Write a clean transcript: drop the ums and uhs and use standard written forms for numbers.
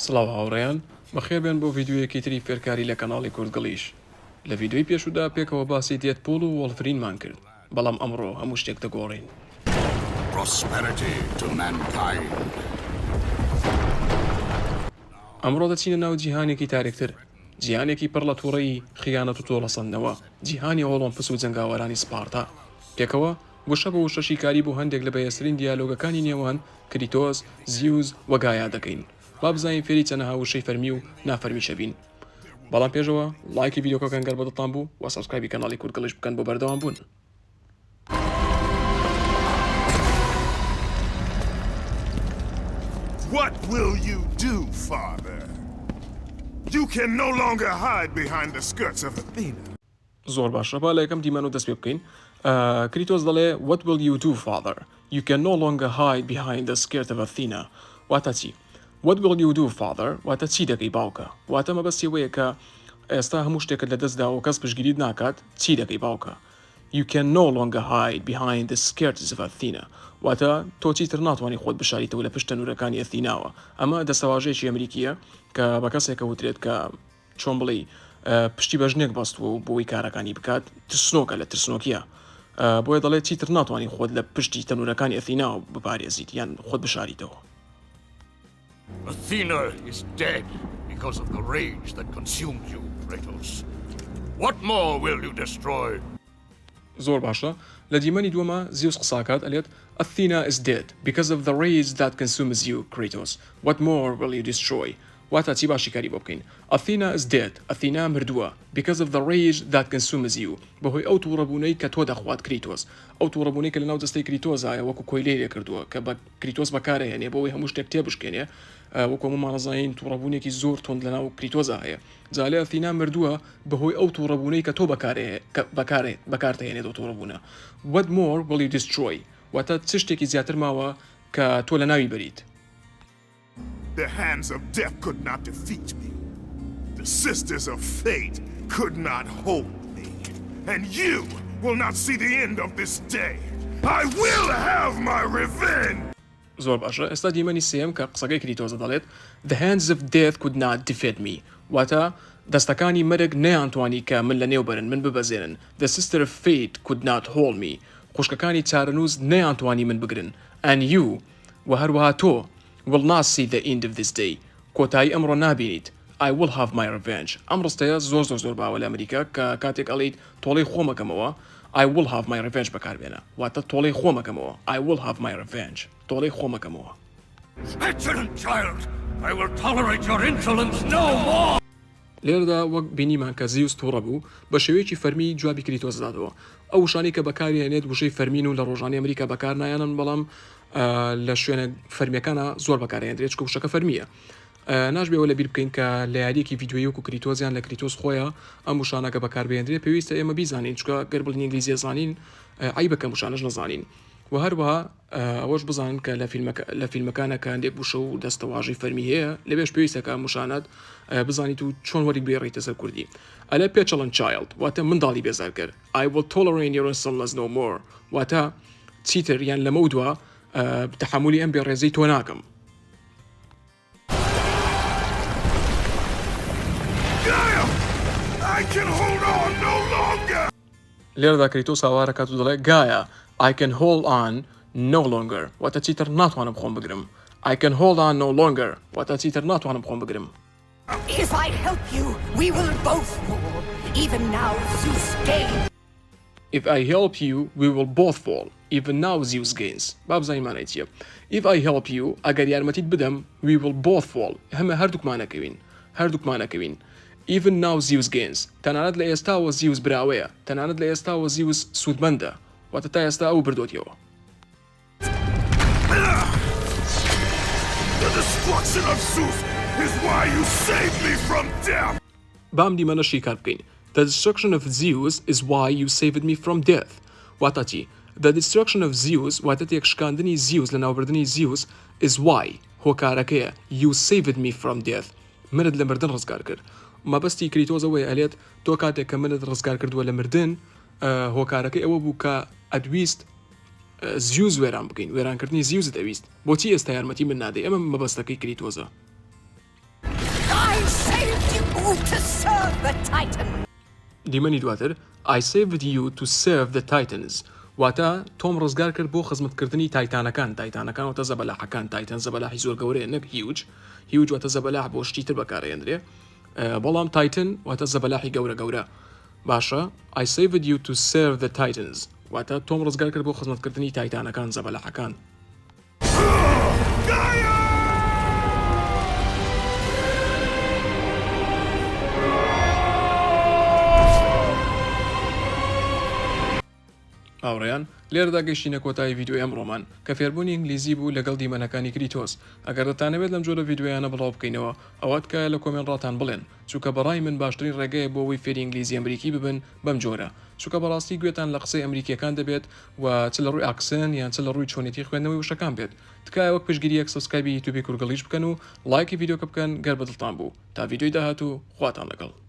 سڵاو هاوڕێیان، بەخێربێن بۆ ڤیدیۆیەکی تری فێرکاری لە کەناڵی کوردگڵیش. لە ڤیدیۆی پێشوودا پێکەوە باسی دێدپوڵ و وۆڵڤرینمان کرد، بەڵام ئەمڕۆ هەموو شتێک دەگۆڕین. Prosperity to mankind. ئەمڕۆ دەچینە ناو جیهانێکی تاریکتر، جیهانێکی پڕ لە توڕەیی، خیانەت و تۆڵەسەندنەوە، جیهانی ئۆڵۆمپس و جەنگاوەرانی سپارتا. پێکەوە وشە بە وشە شیکاری بۆ هەندێک لە بەهێزترین دیالۆگەکانی نێوان کریتۆس، زیوس و گایا دەکەین. با بزانین فێری چەنەها وشەی فەرمی و نافەرمیش ئەبین. بەڵام پێشەوە ڵایکی ڤیدیۆکە بکەن گەر بەدڵتان بوو و subscribe ی کەناڵی کوردگڵیش بکەن بۆ بەردەوام بوون. What will you do, father? You can no longer hide behind the skirts of Athena. زۆر باشە با لە یەکەم دیمەنەوە دەست پێ بکەین کریتۆس دەڵێ What will you do father You can no longer hide behind the skirt of Athena واتە چی What will you do father واتە چی دەکەی باوکە واتە مەبەستی ئەوەیە کە ئێستا هەموو شتێکت لە دەست داوە و کەس پشتگیریت ناکات چی دەکەی باوکە You can no longer hide behind the skirts of Athena واتە تۆ چیتر ناتوانی خۆت بشاریتەوە لە پشت تەنورەکانی ئەثیناوە ئەمە دەستەواژەیەکی ئەمریکییە کە بە کەسێک ئەوترێت کە چۆن بڵێی پشتی بە ژنێک بەستووە و بۆی کارەکانی بکات ترسنۆکە لە ترسنۆکیە بۆیە دەڵێت چیتر ناتوانانی خۆت لە پشتی تەنورەکانی ئەثیناوە بپارێزیت یان خۆت بشاریتەوە. Athena is dead because of the rage that consumed you, Kratos. What more will you destroy? زۆر باشە لە دیمەنی دووەما زیوس قساکات ئەلێت Athena is dead because of the rage that consumes you Kratos what more will you destroy واتا چی با شیکاری بۆ بکەین Athena is dead ئەثینا مردووە because of the rage that consumes you بەهۆی ئەو توڕەبوونەی کە تۆ دەخوات کریتۆس ئەو توڕەبوونەی کە لەناو جەستەی کریتۆزایە وەکو کۆیلەی لێکردووە کە بە کریتۆس بەکارەهێنێ بۆ ئەوەی هەموو شتێک تێبشکێنێ وەکو هەموومان ئەزانین توڕەبوونێکی زۆر توند لەناو کریتۆزا هەیە جا لێ ئەثینا مردووە بەهۆی ئەو توڕەبوونەی کە تۆ بەکارتەهێنێت ئەو توڕەبوونە What more will you destroy واتە چ شتێکی زیاتر ماوە کە تۆ لەناوی بەریت. The hands of death could not defeat me. The sisters of fate could not hold me. And you will not see the end of this day. I will have my revenge! زۆر باشە ئێستا دیمەنی سێیەم کە قسەکەی کریتۆزە دەڵێت The hands of death could not defeat me واتە دەستەکانی مەرگ نەیانتوانی کە من لەنێو بەرن من ببەزێنن The sister of fate could not hold me خوشکەکانی چارەنووس نەیانتوانی من بگرن And you وە هەروەها تۆ will not see the end of this day کۆتایی ئەمڕۆ نابینیت I will have my revenge ئەم ڕستەیە زۆر زۆر زۆر باوە لە ئەمریکا کە کاتێک ئەڵێیت تۆڵەی خۆم ئەکەمەوە I will have my revenge بەکاربێنە واتە تۆڵەی خۆم ئەکەمەوە I will have my revenge تۆڵەی خۆم ئەکەمەوە. Petulant child! I will tolerate your insolence no more! لێرەدا وەک بینیمان کە زیوس توڕە بوو، بە شێوەیەکی فەرمی جوابی کریتۆس دەداتەوە. ئەو وشانەی کە بەکاری هێنێت وشەی فەرمین و لە ڕۆژانەی ئەمریکا بەکار نایەنن بەڵام لە شوێنە فەرمیەکانا زۆر بەکارهێندرێت چونکە وشەکە فەرمییە. ناشبێ ئەوە لەبیر بکەین کە لە یارییەکی ڤیدیۆیی وەکو کریتۆس یان لە کریتۆس خۆیا ئەم وشانە کە بەکاربهێندرێت پێویستە ئێمە بیزانین چونکە گەر بڵێین ئینگلیزیە زانین عەیبە کە ئەم وشانەش نەزانین و هەروەها ئەوەش بزانن کە لە فیلمەکە لە فیلمەکانە کە هەندێک وشە و دەستەواژەی فەرمی هەیە لەوێش پێویستە کە ئەم وشانەت بزانیت و چۆن وەری بێڕیتە سەر کوردی ئەلە petulant child واتە منداڵی بێزارکەر I will tolerate your insolence no more واتە چیتر یان لەمەودوا تەحەمولی ئەم بێڕێزەی تۆ ناکەم. لێرەدا کریتۆس هاوار ئەکات و دەڵێ گایا I can hold on no longer واتە چیتر ناتوانم خۆم بگرم I can hold on no longer واتە چیتر ناتوانم خۆم بگرم. If I help you, we will both fall. Even now Zeus gains. If I help you we will both fall Even now Zeus gains با بزانین مانای چیە If I help you ئەگەر یارمەتیت بدەم we will both fall هەمە هەردووکمان ئەکەوین هەردووکمان ئەکەوین Even now Zeus gains تەنانەت لە ئێستاوە زیوس براوەیە تەنانەت لە ئێستاوە زیوس سوودمەندە واتە تا ئێستا ئەو بردۆتیەوە. The destruction of Zeus is why you saved me from death! با ئەم دیمەنە شیکار بکەین The destruction of Zeus is why you saved me from death واتا چی؟ The destruction of Zeus واتە تێکشکاندنی زیوس لەناوبردنی زیوس is why هۆکارەکەیە you saved me from death منت لە مردن ڕزگار کرد مەبەستی کریتۆس ئەوەیە ئەلێت تۆ کاتێک کە منت ڕزگار کردووە لە مردن هۆکارەکەی ئەوە بوو کە ئەتویست زیوس وێران بکەین وێرانکردنی زیوست ئەویست بۆچی ئێستا یارمەتی من نادەی ئەمە مەبەستەکەی کریتۆزە. I saved you to serve the Titans. دیمەنی دواتر، I saved you to serve the Titans واتە تۆم ڕزگار کرد بۆ خزمەتکردنی تایتانەکان، تایتانەکان واتە زەبەلاحەکان، Titan زەبەلاحی زۆر گەورەیە نەک huge، huge واتە زەبەلاح بۆ شتی تر بەکارئەهێندرێ بەڵام Titan واتە زەبەلاحی گەورە گەورە. باشە I saved you to serve the Titans واتە تۆم ڕزگار کرد بۆ خزمەتکردنی تایتانەکان، زەبەلاحەکان. هاوڕێیان لێرەدا گەیشتینە کۆتایی ڤیدیۆی ئەمڕۆمان کە فێربوونی ئینگلیزی بوو لەگەڵ دیمەنەکانی کریتۆس ئەگەر دەتانەوێت لەم جۆرە ڤیدیۆیانە بڵاو بکەینەوە ئەوا تکایە لە comment ڕاتان بڵێن چونکە بەڕای من باشترین ڕێگەیە بۆ ئەوەی فێری ئینگلیزی ئەمریکی ببن بەم جۆرە چونکە بەڕاستی گوێتان لە قسەی ئەمریکیەکان دەبێت و چ لە ڕووی accent یان چ لە ڕووی چۆنێتی خوێندنەوەی وشەکان بێت تکایە وەک پشتگیریەک subscribe ی یوتوبی کورگڵیش بکەن و ڵایکی ڤیدیۆکە بکەن گەر بەدڵتان بوو تا ڤیدیۆی داهاتوو خواتان لەگەڵ.